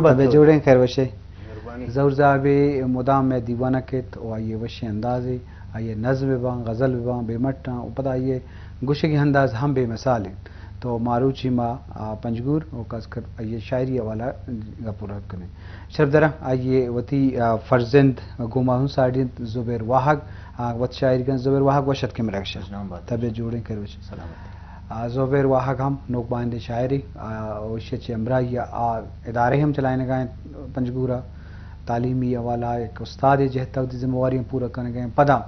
بات۔ تبے جوڑیں، خیر وشے۔ مہربانی۔ ظہور صاحب مدام مئے دیوانہ کیت و آئی ءِ وشیں اندازے، آئی ءِ نظم بہ باں، غزل بہ باں، بے مٹاں و پدا آئی ءِ گوشگی انداز ہم بے مثال انت۔ تو ماروچی ما، آ، پنجگور و خاص کر آئی ءِ شاعری حوالہ گپ و رد کنیں۔ شرف دراں آئی ءِ وتی، آ، فرزند گوں ما ہم ساڑی انت، زبیر واہگ، آ، وت شاعری کن۔ زبیر واہگ وش اتکے مئے رکشہ۔ خوش نام بات۔ تبے جوڑیں، خیر وشے۔ سلامت۔ آ، زبیر واہگ ہم نوک بائندیں شاعرے، آ، و ایشی ءَ چہ ہمراہی ءَ آ ادارہ ہم چلائینگ ءَ انت پنجگور ءَ، تعلیمی حوالہ ءَ یک استادے جہت ءَ وتی ذمہ واری ہم پورا کنگ ءَ انت۔ پدا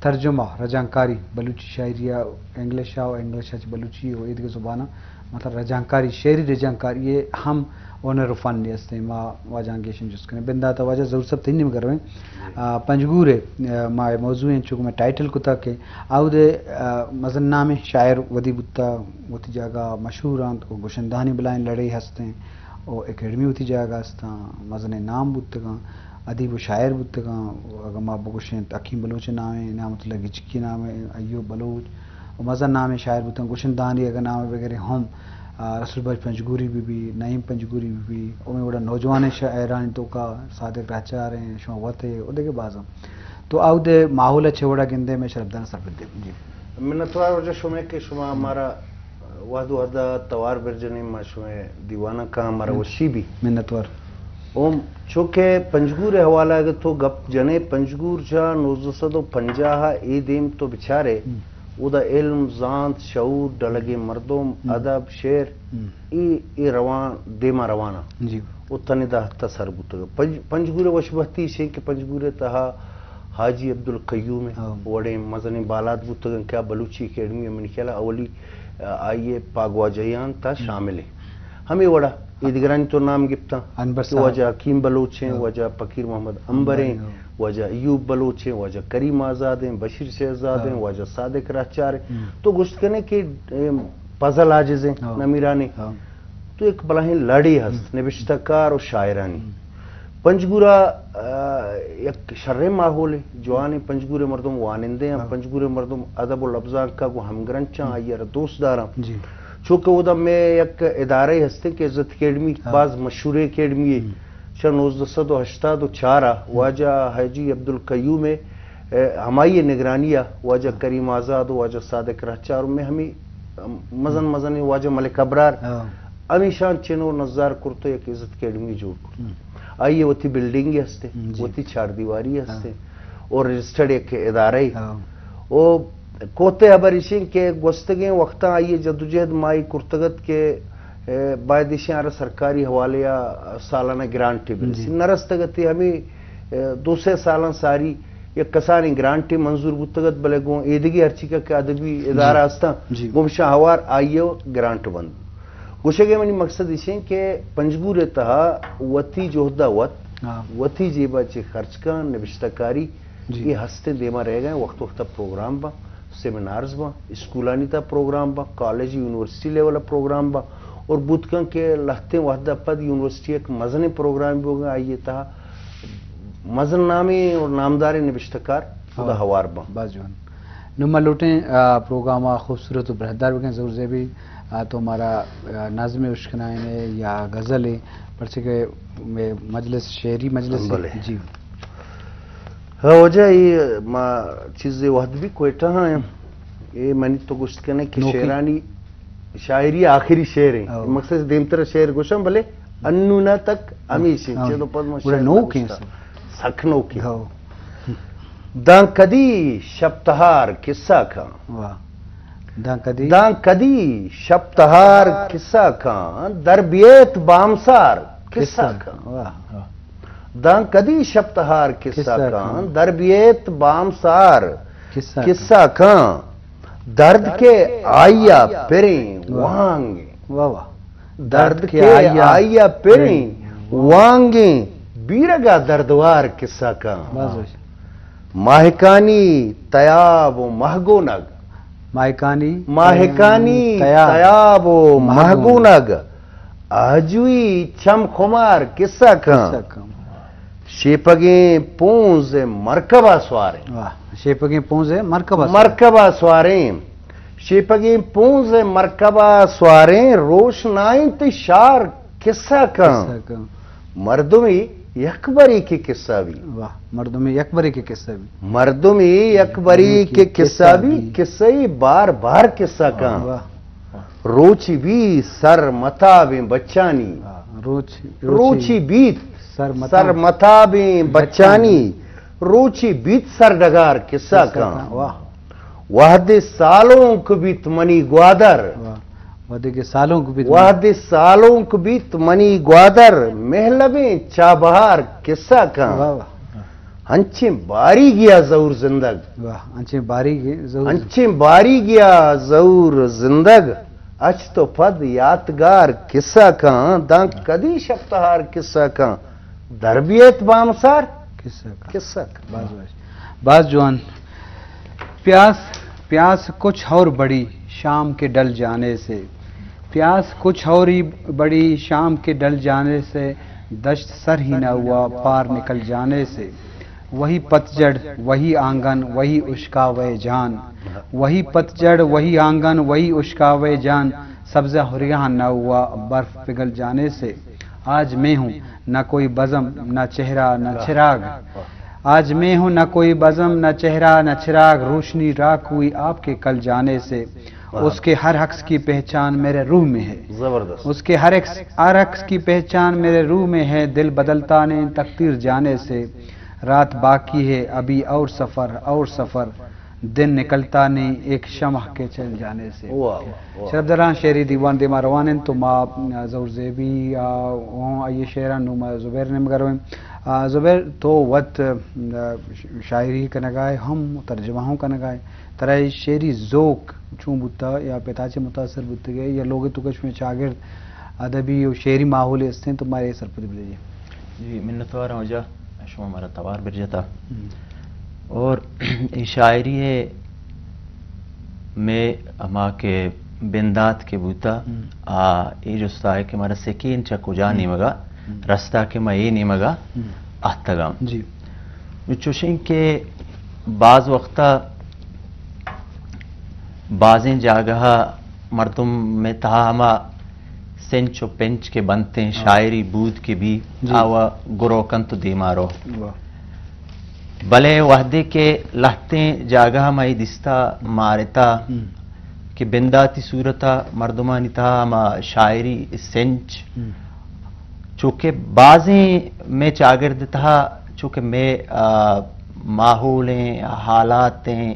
ترجمہ، رجانکاری، بلوچی شاعری ءَ انگلش ءَ و انگلش ءَ چہ بلوچی و ایدگہ زباناں، مطلب رجانکاری، شعری رجانکاری ءِ ہم ہنر و فن ہستیں۔ ما واجہاں گیشیں جست کنیں۔ بندات ءَ واجہ ظہور صاحب تئی نیمگ ءَ رویں۔ آ، پنجگور ءَ، آ، ما موضوع انچو کہ مئے ٹائٹل کتگ کہ اود ءَ، آ، مزن نامیں شاعر ودی بوتگ، وتی جاگہ مشہور انت و گشندہانی بلاہیں لڑے ہستیں و اکیڈمی وتی جاگہ ہستاں، مزنیں نام بوتگاں، ادیب و شاعر بوتگاں۔ و اگاں ما بگوشیں حکیم بلوچ ءِ نامیں، نعمت اللہ گچکی ءِ نامیں، ایوب بلوچ و مزن نامیں شاعر بوتاں، گشندہانی اگاں نام بگریں ہم، آ، رسول بخش پنجگوری بہ بی، نعیم پنجگوری بہ بی، ہمے وڑا نوجوانیں شاعرانی توکا صادق رہچار ایں، شما وت ئے، و دگہ بازاں۔ تو اود ءِ ماحول ءَ چہ وڑا گندے، مئے شرفداراں سرپد دے۔ جی۔ منتوار واجہ شمئے کہ شما مارا وہد وہدا توار برجنیں، ما شمئے دیواناں کاں، مارا وشی بی۔ منتوار۔ اوم، چونکہ پنجگور ءِ حوالہ ءَ اگہ تو گپ جنے، پنجگور چہ نوزدہ سد و پنجاہ ءَ اے دیم تو بچارے، اودا علم، زانت، شعور، ڈلگیں مردم، ادب، شعر، اے، اے روان، دیما رواناں۔ جی۔ و تنی دا حد ءَ سر بوتگ۔ پنج-، پنجگور ءِ وشبہتی ایش انت کہ پنجگور ءِ تہا حاجی عبدالقیوم ءِ وڑیں مزنیں بالاد بوتگ انت کہ آ بلوچی اکیڈمی ءِ منی خیال ءَ اولی، آ، آئی ءِ پاگواجہیان تہا شامل انت۔ ہمے وڑا ایدگرانی تو نام گپتاں کہ واجہ حکیم بلوچ ایں، واجہ فقیر محمد عنبر ایں، واجہ ایوب بلوچ ایں، واجہ کریم آزاد ایں، بشیر شہزاد ایں، واجہ صادق رہچار ایں۔ تو گوشت کنے کہ، اے، فضل عاجز ایں، نمیران ایں۔ تو یک بلاہیں لڑے ہست نبشتہ کار و شاعرانی۔ پنجگور ءَ، آ، یک شریں ماحولے، جوانیں۔ پنجگور ءِ مردم وانندہ ایں، پنجگور ءِ مردم ادب و لبزانک ءَ گوں ہمگرنچاں، آئی ءَ را دوست داراں۔ جی۔ چونکہ اودا مئے یک ادارہ ہستیں کہ عزت اکیڈمی، باز مشہوریں اکیڈمی اے۔ چہ نوزدہ سد و ہشتاد و چار ءَ واجہ حاجی عبدالقیوم ءِ، اے، ہمائی ءِ نگرانی ءَ واجہ کریم آزاد و واجہ صادق رہچار و مئے ہمے مزن مزنیں واجہ ملک ابرار، ہمیشاں چن و نزار کرت و یک عزت اکیڈمی جوڑ کرت۔ آئی ءِ وتی بلڈنگے ہستیں، وتی چاردیواری ہستیں، و رجسٹرڈ یک ادارہ اے۔ و کوتہ ہبر ایش انت کہ گوستگیں وقتاں آئی ءِ جدوجہد ما اے کرتگ ات کہ، اے، باید ایشیں آرا سرکاری حوالے ءَ سالانہ گرانٹے برسی۔ نہ رستگ ات، ہمے، اے، دو سے سالاں ساری یک کسانیں گرانٹے منظور بوتگ ات، بلے گوں ایدگہ ہرچی کہ ادبی ادارہ ہستاں، گومشاں ہوار آئی ءِ گرانٹ بند۔ گوشگ ءِ منی مقصد ایش انت کہ پنجگور ءِ تہا وتی جہد ءَ وت، وتی جیب ءَ چہ خرچ کن، نبشتہ کاری، اے ہستیں دیما رہگا ایں۔ وقت وقت ءَ پروگرام باں، سیمینارز باں، اسکولانی تہا پروگرام باں، کالج، یونیورسٹی لیول ءَ پروگرام باں، اور بوت کن کہ لہتیں وہد ءَ پد یونیورسٹی یک مزنیں پروگرام بوگا، آئی ءِ تہا مزن نامیں اور نامداریں نبشتہ کار اودا ہوار باں۔ باز جوان۔ نوں ما لوٹیں، آ، پروگرام ءَ خوبصورت و برہدار بکن۔ ظہور زیبی، آ، تو مارا، آ، نظمے اشکنائینے یا غزلے، پرچہ کہ مئے مجلس، شعری مجلس اے۔ بلے۔ جی۔ ہاں واجہ، اے ما چیزے وہد بی کوئٹہ ہاں ایں۔ اے منی تو گوشت کنے کہ نوکی۔ شعرانی، شاعری آخری شعر ایں۔ مقصد دیمتر شعر گوشاں، بلے انونا تک ہمیش ایں، چہ دو پد ما شعر نوک ایں۔ سک نوک ایں۔ داں کدی شپ تہار کسہ کاں۔ واہ۔ داں کدی؟ داں کدی شپ تہار کسہ کاں، در بیت بامسار کسہ کاں۔ واہ، واہ۔ داں کدی شپ تہار کسہ کاں، در بیت بامسار کسہ کاں۔ درد کہ آئی ءَ پریں وانگیں۔ واہ، واہ۔ درد کہ آئی ءَ پریں وانگیں، بیرگا دردوار کسہ کاں۔ باز وش۔ ماہکانی تیاب و مہگونگ۔ ماہکانی ماہکانی تیاب۔ تیاب و مہگونگ۔ مہگونگ۔ آجوئی چم خمار کسہ کاں۔ کسہ کاں۔ شیپگیں پونز مرکبا سواریں۔ واہ، شیپگیں پونز مرکبا سواریں۔ مرکبا سواریں۔ شیپگیں پونز مرکبا سواریں، روشنائیں تئی شار کسہ کاں۔ کسہ کاں۔ مردمے یک برے کہ قصہ بی۔ واہ، مردمے یک برے کہ قصہ بی۔ مردمے یک برے کہ قصہ بی، قصہ ئی بار بار قصہ کن۔ واہ۔ روچی بی سر متابیں بچانی۔ واہ، روچ-، روچی روچی بیت سر متاب-، سر متابیں بچانی۔ بچانی۔ روچی بیت سر ڈگار قصہ قصہ کن۔ کن۔ واہ۔ وہدے سالونک بیت منی گوادر۔ واہ۔ وہدے کہ سالونک بیت منی وہدے سالونک بیت منی گوادر، مہلبیں چابہار قصہ کن۔ واہ، واہ۔ انچیں باریگیا زہور زندگ۔ واہ، انچیں باریگی زہور۔ انچیں باریگیا زہور زندگ، اچ تو پد یاتگار قصہ کن، داں کدی شپ تہار قصہ کن، در بیت بامسار قصہ کن۔ قصہ کن۔ باز واش۔ باز جوان۔ پیاس، پیاس کچھ اور بڑی شام کے ڈل جانے سے، پیاس کچھ اور ہی بڑی شام کے ڈل جانے سے، دشت سر ہی نہ ہوا پار نکل جانے سے۔ وہی پتجھڑ، وہی آنگن، وہی اشکاوے جان، وہی پتجھڑ، وہی آنگن، وہی اشکاوے جان، سبزہ ہریہاں نہ ہوا برف پگھل جانے سے۔ آج میں ہوں نہ کوئی بزم، نہ چہرہ، نہ چراغ۔ آج میں ہوں نہ کوئی بزم، نہ چہرہ، نہ چراغ، روشنی راکھ ہوئی آپ کے کل جانے سے۔ واہ۔ اس کے ہر عکس کی پہچان میرے روح میں ہے۔ زبردست۔ اس کے ہر عکس، ہر عکس کی پہچان میرے روح میں ہے، دل بدلتا نہیں تقدیر جانے سے۔ رات باقی ہے ابھی اور سفر، اور سفر، دن نکلتا نہیں ایک شمع کے چل جانے سے۔ واہ، واہ، واہ۔ شرف داران شعری دیوان دیما روان انت تو ما، آ، زہور زیبی، آ، ہوں آئی شعران نوں ما زبیر نیمگا رویں۔ آ، زبیر تو وت، آ، ش-، شاعری کنگائے ہم ترجمہ ہوں کنگائے۔ ترا اے شعری ذوق چون بوتا یا پتا چے متاثر بوتگے یا لوگ تو کش میں چاگرد ادبی و شعری ماحول استیں تو مارے سرپد بلے جی۔ جی، منتوار ہوں جا، شما مارا توار برجتا۔ ہم۔ اور اے شاعری ہے میں ہما کہ بندات کے بوتا، ہم۔ آ، اے جستا ہے کہ مارا سکین چا کجا ہم۔ نیمگا، ہم۔ رستا کہ ما اے نیمگا ہم۔ آتگا۔ جی۔ نو چوشیں کہ بعض وقتا بازیں جاگہا مردم میں تہا ہما سنچ و پنچ کے بنتیں، ہاں۔ شاعری بود کے بھی جی۔ آوا گرو کنت و دیما رو۔ واہ۔ بلے وہدے کہ لہتیں جاگہا مئی دستا مارتا ہم۔ کہ بنداتی صورتا مردمانی تہا ہما شاعری سنچ ہم۔ چونکہ بازیں میں چاگرد تہا چونکہ میں، آ، ماحولیں حالاتیں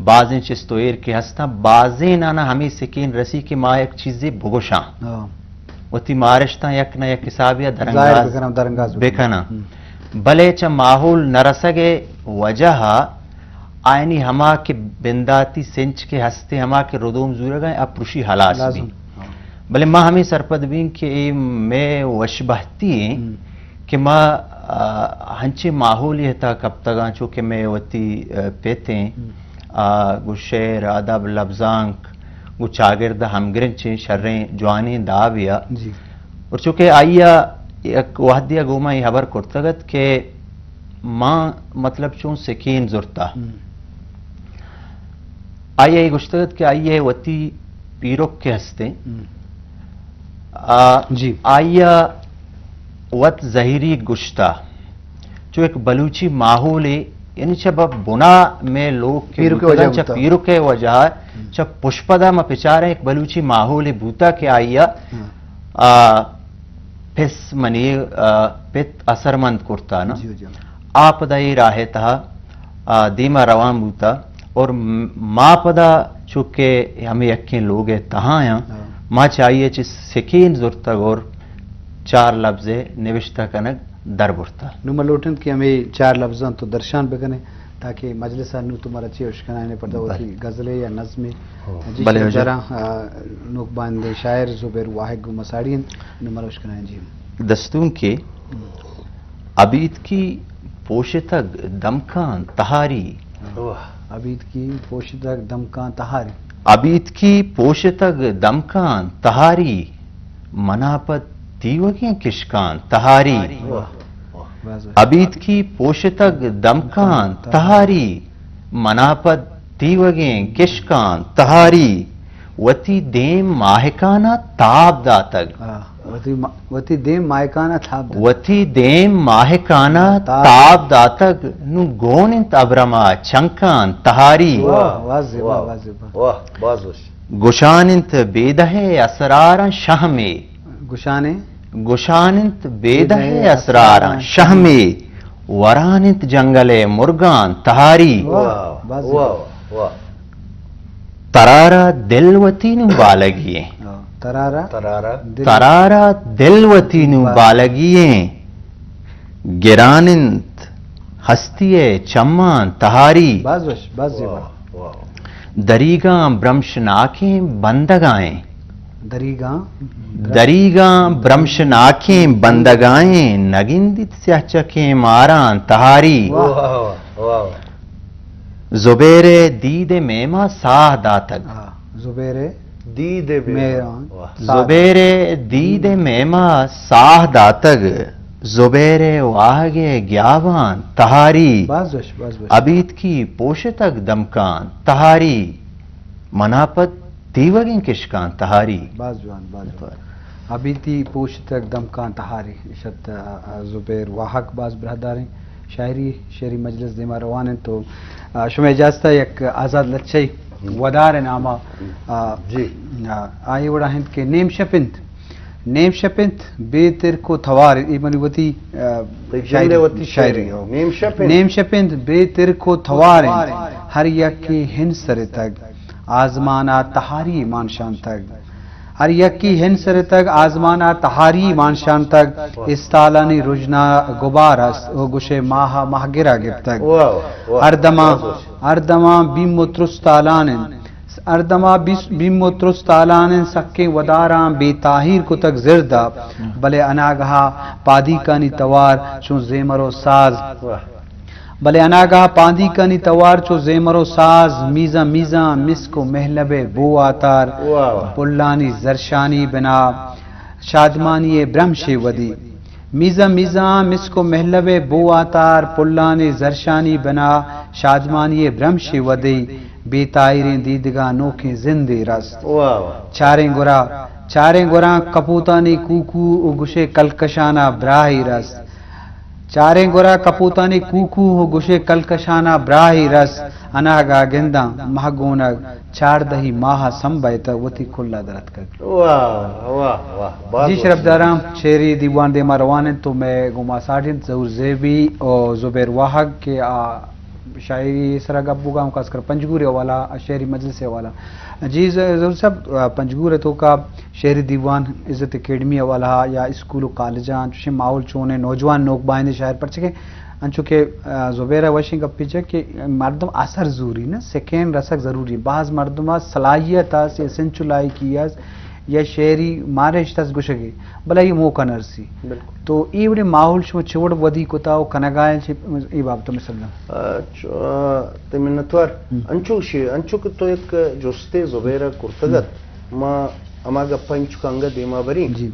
بازیں چست و ایر کہ ہستاں، بازیں نانا ہمیں سکین رسی کہ ما یک چیزے بگوشاں۔ ہاں۔ وتی مارشتاں یک نہ یک حسابے ء درانگاز ظاہر بکناں، درانگاز بکناں۔ بکناں۔ ہم۔ بلے چہ ماحول نہ رسگ ء وجہ ء آیانی ہما کہ بنداتی سنچ کہ ہستے، ہما کہ ردوم زورگ ء، آ پروشی ہلاس لازم۔ بی۔ ہاں۔ بلے ما ہمیں سرپد بیں کہ اے مئے وشبہتی ایں ہم۔ کہ ما، آ، ہنچیں ماحولے ء تہا کپتگاں، چو کہ مئے وتی، آ، پت ایں، ہم۔ آ، گوں شعر، ادب، لبزانک، گوں چاگرد ء ہمگرنچیں شریں جوانیں دابے ء۔ جی۔ اور چونکہ آئی ء یک وہدے ء گوں ما اے ہبر کرتگ ات کہ ما مطلب چون سکین زرتا۔ ہم۔ آئی ء اے گوشتگ ات کہ آئی ء وتی پیرک کہ ہستیں، ہم۔ آ، جی۔ آئی ء وت زہیری گوشتا، چو یک بلوچی ماحولے، یعنی چہ بنا میں لوگ کہ پیرک ء بوتگاں، وجہ چہ بوتا۔ پیرک ء وجہ، ہم۔ چہ پشپدا ما پچاریں یک بلوچی ماحولے بوتا کہ آئی ء، ہاں۔ آ، پس منی، آ، پت اثرمند کرتا نا۔ جی، جی۔ آ پدا اے راہ ء تہا، آ، دیما روان بوتا اور م-، ما پدا چونکہ ہمیں یکیں لوگ ء تہا آیاں، ہاں۔ ما چہ آئی ء چہ سکین زرتگ اور چار لبز ء نوشتہ کنگ در برتا۔ نوں ما لوٹنت کہ ہمیں چار لبزاں تو درشان بکنے تاکہ مجلس ء نوں تو مارا چے اشکنائنے پدا بلے۔ وتی غزلے یا نظمے۔ ہو۔ جی، بلے شرف واجہ۔ داراں، آ، نوک باندیں شاعر زبیر واحد گوں ما ساڑی انت، نوں مارا اشکنائیں جی۔ دستون کے ہم۔ ابیتکی پوشتگ دمکاں تہاری۔ واہ۔ ابیتکی پوشتگ دمکاں تہاری۔ ابیتکی پوشتگ دمکاں تہاری، منا پہ تیوگیں کشکاں تہاری۔ واہ، واہ۔ ابیتکی پوشتگ دمکاں تہاری، منا پہ تیوگیں کشکاں تہاری، وتی دیم ماہکانا تاب داتگ۔ آہ۔ وتی ما-، وتی دیم ماہکانا تاب داتگ۔ وتی دیم ماہکانا تاب۔ تاب داتگ، نوں گون انت ابرما چنکان تہاری۔ واہ، واہ، زیبا، واہ، واہ، زیبا۔ واہ، باز وش۔ گشان انت بیدہ اسراراں شہمے۔ گشانے؟ گشان انت بیدہ بیدہ اسراراں اسراراں شہمے۔ وران انت جنگل ءِ مرگاں تہاری۔ واہ، واہ، باز زیبا۔ واہ، واہ۔ ترارا دل وتی نوں بالگی ایں۔ ہاں، ترارا ترارا دل۔ ترارا دل وتی نوں بالگی۔ بالگی ایں۔ گران انت ہستی ءِ چماں تہاری۔ باز وش، باز زیبا۔ واہ، واہ۔ دریگاں برمشناکیں بندگائیں۔ دریگاں؟ دریگاں برمشناکیں بندگائیں، نگندیت سیاہ چکیں ماراں تہاری۔ واہ، واہ، واہ۔ زبیر ءِ دید ءِ میما ساہ داتگ۔ ہاں، زبیر ءِ دید ءِ میما۔ میما۔ واہ۔ زبیر ءِ دید ءِ میما ساہ داتگ۔ زبیر ءِ واہگ ءِ گیاباں تہاری۔ باز وش، باز وش۔ ابیتکی پوشتگ دمکاں تہاری۔ منا پد تیوگیں کشکاں تہاری۔ باز جوان، باز جوان۔ ابیتی پوشتگ دمکاں تہاری۔ اشت، آ، آ، زبیر واہگ باز براہداریں شاعری، شعری مجلس دیما روان انت تو، آ، شمئے اجازت ءَ یک آزاد لچہ ودار ءِ نام ءَ، آ، جی۔ آ، آئی وڑا انت کہ نیم شپ انت۔ نیم شپ انت، بے ترک و توار انت۔ اے منی وتی، آ، تئی جند ءِ شاعری، وتی شاعری۔ شاعری ہو۔ نیم شپ انت۔ نیم شپ انت، بے ترک و توار انت۔ ہر یکے ہن سرتگ، آزمان ءَ تہاری مان شانتگ۔ ہر یکے ہن سرتگ، آزمان ءَ تہاری مان شانتگ۔ استالانی رژنا گبار است، او گشے ماہ ءَ ماہگر ءَ گپتگ۔ واہ، واہ، واہ۔ ہر دمان، واہ، واہ۔ ہر دمان بیم و ترس تالان انت۔ ہر دما بیس-، بیم و ترس تالان انت، سکیں وداراں بے تاہیر کتگ زرد ءَ، بلے اناگہ ءَ پادیکانی توار چون زیمر و ساز۔ واہ۔ بلے اناگہ ءَ پادیکانی توار چو زیمر و ساز، میزاں میزاں مسک و مہلب ءِ بو آتار، واہ، واہ۔ پلانی زرشانی بنا، شادمانی ءِ برمشے ودی۔ میزاں میزاں مسک و مہلب ءِ بو آتار، پلانی زرشانی بنا، شادمانی ءِ برمشے ودی۔ بے تاہیریں دیدگاں نوکیں زندے رست۔ واہ، واہ۔ چاریں گورا، چاریں گوراں کپوتانی کوکو و گشے کلکشانا براہی رست۔ چاریں گورا کپوتانی کوکو و گشے کلکشانا براہی رست۔ اناگا گنداں مہگونگ چاردہی ماہ سمبھیتہ وتی کلا درتکگ۔ واہ، واہ، واہ، باز جی، وش۔ شرفداراں، شعری دیوان دیما روان انت تو مئے گوما ساڑی انت ظہور زیبی و زبیر واہگ کہ آ شاعری سرا گپ بوگا ہم خاص کر پنجگور ءِ حوالہ، شعری مجلس ءِ حوالہ۔ جی ز-، ظہور صاحب، آ، پنجگور ءِ توکا شعری دیوان عزت اکیڈمی ءِ حوالہ یا اسکول و کالجاں چوشیں ماحول چون ایں، نوجوان نوک بائندیں شاعر، پرچہ کہ انچو کہ، آ، زبیر ءَ وشیں گپے جت کہ مردم اثر زوری نا، سکین رسگ ضروری۔ باز مردم ءَ صلاحیت است یا سنچ و لائقی است یا شعری مارشت است گشگے، بلے آئی موقع نرسی۔ بالکل۔ تو اے وڑیں ماحول شما چے وڑ ودی کتا و کنگا ایں، چے اے بابت ءَ مثال داں؟ آ، چو-، آ، تئی منتوار۔ ہم۔ انچو شے، انچو کہ تو یک جستے زبیر ءَ کرتگ ات، ہم۔ ما ہما گپا انچو کہ انگت دیما بریں۔ جی۔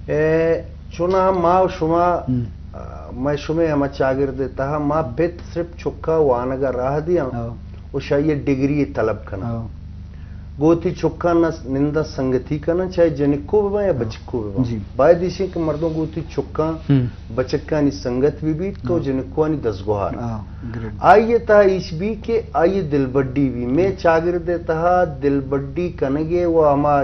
اے، چونا ما و شما، ہم۔ آ، مئے شمئے ہما چاگرد ءِ تہا ما پت صرف چکا وانگا راہ دیاں ہاں۔ و شاہی ڈگری طلب کناں۔ ہاں۔ گوں وتی چکاں نہ ننداں سنگتی کناں، چاہے جنکو بہ باں یا ہاں۔ بچکو بہ باں۔ جی۔ باید ایش انت کہ مردم گوں وتی چکاں، ہم۔ بچکانی سنگت بہ بیت تو ہاں۔ جنکوانی دزگوہار۔ ہاں، گریٹ۔ آئی ءِ تہا ایش بی کہ آئی ءِ دلبڈی بی۔ مئے چاگرد ءِ تہا دلبڈی کنگ ءِ و ہما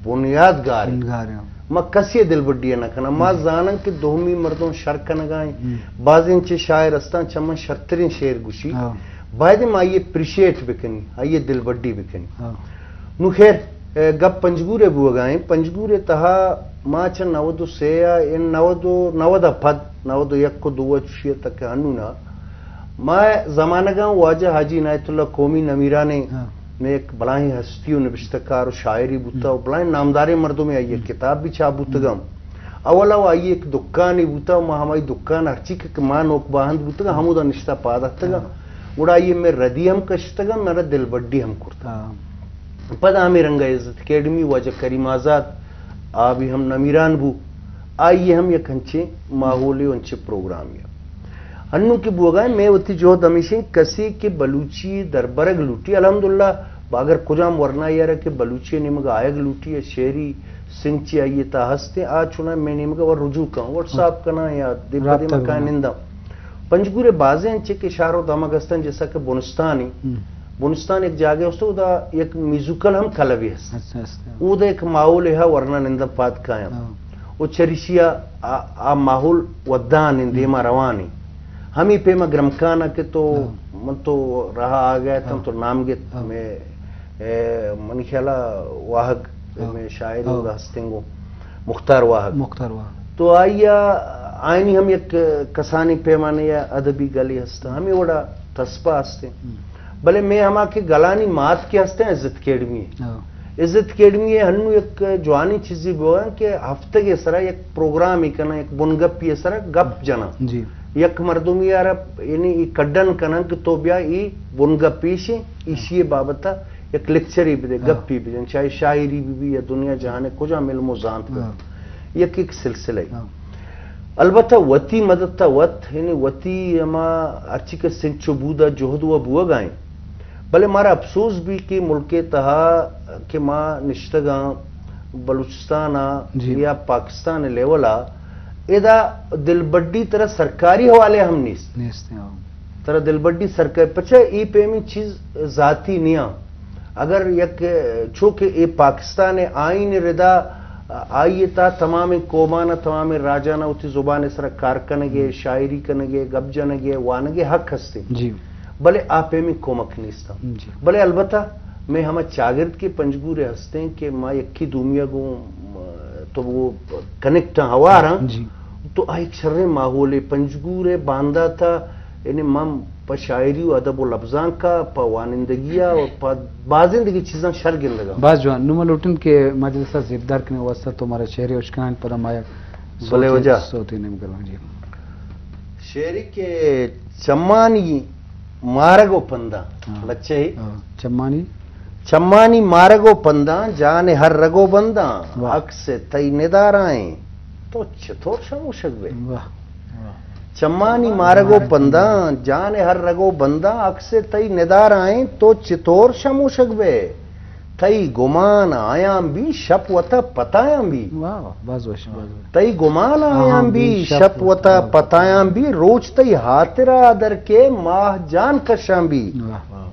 بنیاد گار انت۔ بنیاد گار انت۔ ما کسی ءِ دلبڈی ءَ نہ کناں۔ ما ہم۔ زاناں کہ دومی مردم شر کنگا انت۔ ہم۔ بازیں چہ شاعر استاں، چہ من شرتریں شعر گوشی۔ ہاں۔ باید ما آئی ءَ اپریشیٹ بکنی، آئی ءِ دلبڈی بکنی۔ ہاں۔ نو خیر، اے، گپ پنجگور ءِ بوگا ایں۔ پنجگور ءِ تہا ما چہ نود و سے ءَ، ان نود و، نود ءَ پد، نود و یک و دو ءَ چوشی ءَ تک انونا، ما زمانگاں واجہ حاجی عنایت اللہ قومی نمیرانیں ہاں۔ مئے یک بلاہیں ہستی و نبشتہ کار و شاعری بوتا و بلاہیں نامداریں مردمے، آئی ءِ کتاب بھی چاپ بوتگاں۔ اولا و آئی ءِ یک دکانے بوتا و ما ہمائی دکان ہرچی کہ، کہ ما نوک باہند بوتگاں، ہمودا نشتا پاد اتگاں۔ ہاں۔ گڑا آئی ءَ مئے ردی ہم کشتگاں، مئے را دلبڈی ہم کرتگ۔ ہاں۔ پدا ہمے رنگا عزت اکیڈمی، واجہ کریم آزاد، آ بھی ہم نمیران بو، آئی ءِ ہم یک انچیں ماحولے و انچیں پروگرامے۔ انوں کہ بوگا ایں، مئے وتی جہد ہمیش انت، کسے کہ بلوچی دربرگ لوٹی، الحمدللہ، اگر کجام ورنایے ءَ را کہ بلوچی ءِ نیمگا آیگ لوٹی ءُ شعری سنچی آئی تا ہستے، آ چنا میں نیمگا ور رجوع کن، واٹس ایپ کنا یا دے پہ دے رابطہ مکان بنا۔ ننداں۔ پنجگور بازیں انچے کہ شہر و دمگ ہستن، جیسا کہ بنستانی، ہم۔ بنستان ایک جاگہ است، اودا ایک میوزیکل ہم کلبی ہست۔ اچھا، ہست۔ اودا ایک ماحول ہے، ورنا ننداں پاد کایاں۔ ہاں۔ او چریشیا آ، آ ماحول ودان ان دیما روانی۔ ہمی پیما گرمکانا کہ تو، ہاں۔ من تو رہا آ گیا تھا، ہاں۔ تو نام گت ہاں۔ میں، اے، منی خیالا واہگ، ہاں۔ میں شاعر ہاں۔ اودا ہستیں گو، مختار واہگ۔ مختار واہگ۔ تو آئی ء، آئینی ہم یک کسانی پیمانے یا ادبی گلے ہست، ہمے وڑا تسپہ ہستیں۔ ہم۔ بلے میں ہما کہ گلانی مات کے ہستیں عزت اکیڈمی۔ ہاں۔ عزت اکیڈمی ء ہنو یک جوانیں چیزے بوگاں کہ ہفتگے سرا یک پروگرامے کناں، یک بنگپے سرا گپ جناں۔ جی۔ یک مردمے آرا یعنی ای کڈن کناں کہ تو بیا ای بنگپے شیں، ایشی بابت ء یک لیکچرے بدے، ہاں۔ گپے بجن، چاہے شاعری بہ بی یا دنیا جہان ء کجام علم و زانت بہ۔ ہاں۔ یک، یک سلسلہ ء۔ ہاں۔ البتہ وتی مدد تا وت، یعنی وتی ہما ہرچی کہ سنچ و بود ء جہد و بوگا ایں۔ بلے مارا افسوس بی کہ ملک ء تہا کہ ما نشتگاں بلوچستان ء جی۔ یا پاکستان ء لیول ء، ادا دلبڈی ترا سرکاری حوالے ہم نیست۔ نیست، ہاں۔ ترا دلبڈی سرکاری، پچہ اے پیمی چیز ذاتی نیاں۔ اگر یک چو کہ اے پاکستان ء آئین ردا آئی ء تا تمامیں قومانا، تمامیں راجانا وتی زبان ء سرا کار کنگے، ہم۔ شاعری کنگے، گپ جنگے، وانگے حق ہستے۔ جی۔ بلے آ پیمیں کمک نیستاں۔ جی۔ بلے البتہ میں ہما چاگرد کے پنجگور ء ہستیں کہ ما یکی دومی ء گوں، م، تو وہ کنیکٹ آں، ہوار آں، جی۔ تو آ یک شریں ماحولے پنجگور ء باندات ء، یعنی من پہ شاعری و ادب و لبزانک ء، پہ وانندگی ء و پہ بازیں دگہ چیزاں شر گندگ ء۔ باز جوان۔ نوں ما لوٹن کہ مجلس ء زیبدار کنگ ء واستہ تو مارا شعرے اشکنائیں، پدا ما یک بلے سوتے، وجہ۔ سوتے نیم کرواں، جی۔ شعرے کہ چمانی مارگ و پنداں۔ ہاں۔ لچے۔ ہاں۔ چمانی؟ چمانی مارگ و پنداں، جان ہر رگ و بنداں، واہ۔ عکس تئی ندارائیں، تو چطور شموشگ بے؟ واہ۔ چمانی مارگ و پنداں، جان ہر رگ و بنداں، عکس تئی ندارائیں، تو چطور شموشگ بے؟ تئی گمان آیاں بی، شپ وتا پتایاں بی۔ واہ، واہ، باز وش، باز وش۔ تئی گمان آیاں بی، شپ وتا پتایاں بی، روچ تئی ہاترا در کے ماہ جان کشاں بی۔ واہ۔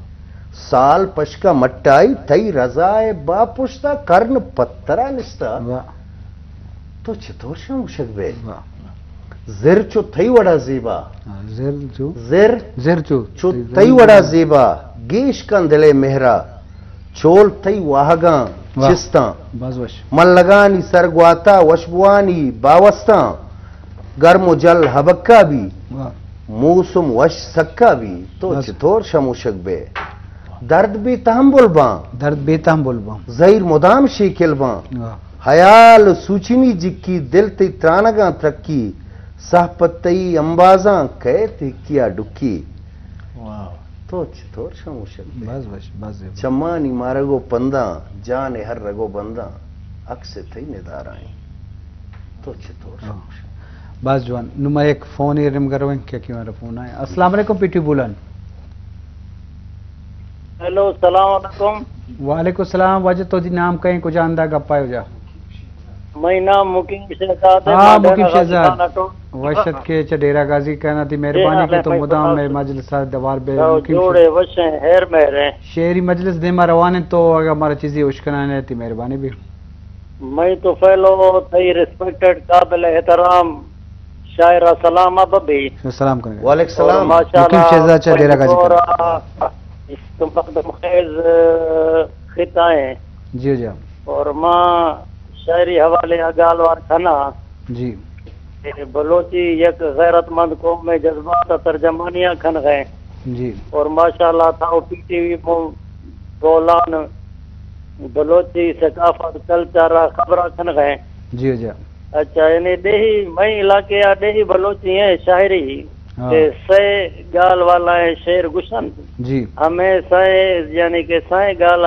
سال پشکا مٹائی، تئی رضا ء با پشتا، کرن پترا نشتا۔ واہ۔ تو چطور شموشگ بے؟ واہ۔ زر چو تئی وڑا زیبا۔ ہاں، زر چو؟ زر زر چو؟ چو تئی وڑا زیبا، گیش کن دلے مہرا۔ چول تئی واہگاں، واہ۔ چستاں۔ باز وش۔ ملگانی سرگواتا وشبوانی باوستاں۔ گرم و جل ہبکا بی۔ واہ۔ موسم وش سکا بی۔ تو بس۔ چطور شموشگ بے؟ درد بے تحمل باں۔ درد بے تحمل باں۔ زہیر مدام شیکل باں۔ واہ۔ حیال سوچنی جکی، دل تئی ترانگاں ترکی۔ سہپت تئی امبازاں کئیت ہکیا ڈکی۔ واہ۔ تو چطور شموشگ بے؟ باز وش، باز زیبا۔ چمانی مارگ و پنداں، جان ہر رگ و بنداں، عکس تئی ندارائیں۔ تو چطور ہاں۔ شموشگ بے؟ باز جوان۔ نوں ما یک فون ایر نمگر رویں کہ کہ مارا فون آئے۔ السلام علیکم پی ٹی بولان۔ ہیلو، السلام علیکم۔ وعلیکم السلام۔ واجہ تو جی نام کہیں، کجا اندا گپا ہے واجہ؟ مئی نام مقیم شہزاد ہے، ہاں، ما مقیم ڈیرہ غازی شہزاد۔ خان اٹو۔ وش ات کہ چہ ڈیرہ غازی کہنا، تئی مہربانی کہ تو مدام مئے مجلس ء دوار بے۔ تو مقیم جوڑ ہے، وش ہیں، ہیر مہر ہیں۔ شعری مجلس دیما روان ہیں، تو اگر ہمارا چیزی اشکنان ہے، تئی مہربانی بھی۔ مئی تو پہلو تئی ریسپیکٹڈ قابل احترام شاعر سلام ابا بھی۔ سلام کریں۔ وعلیکم السلام۔ اور ماشاءاللہ، مقیم شہزاد چہ ڈیرہ غازی خان۔ مقدم خیز خطہ ہیں۔ جی، جی۔ اور ماں شاعری حوالے ء گالوار کھنا۔ جی۔ کہ بلوچی یک غیرت مند قوم ء جذبات ء ترجمانیاں کھنغ ء۔ جی۔ اور ماشاءاللہ تھا پی ٹی وی مو بولان بلوچی ثقافت کلچر ء خبراں کھنغ ء۔ جی، جی۔ اچھا، یعنی ڈیہی، مئی علاقے ء ڈیہی بلوچی ہیں شاعری ہاں۔ کہ سئے گال والا ہیں شعر گشن۔ جی۔ ہمیں سئے، یعنی کہ سئے گال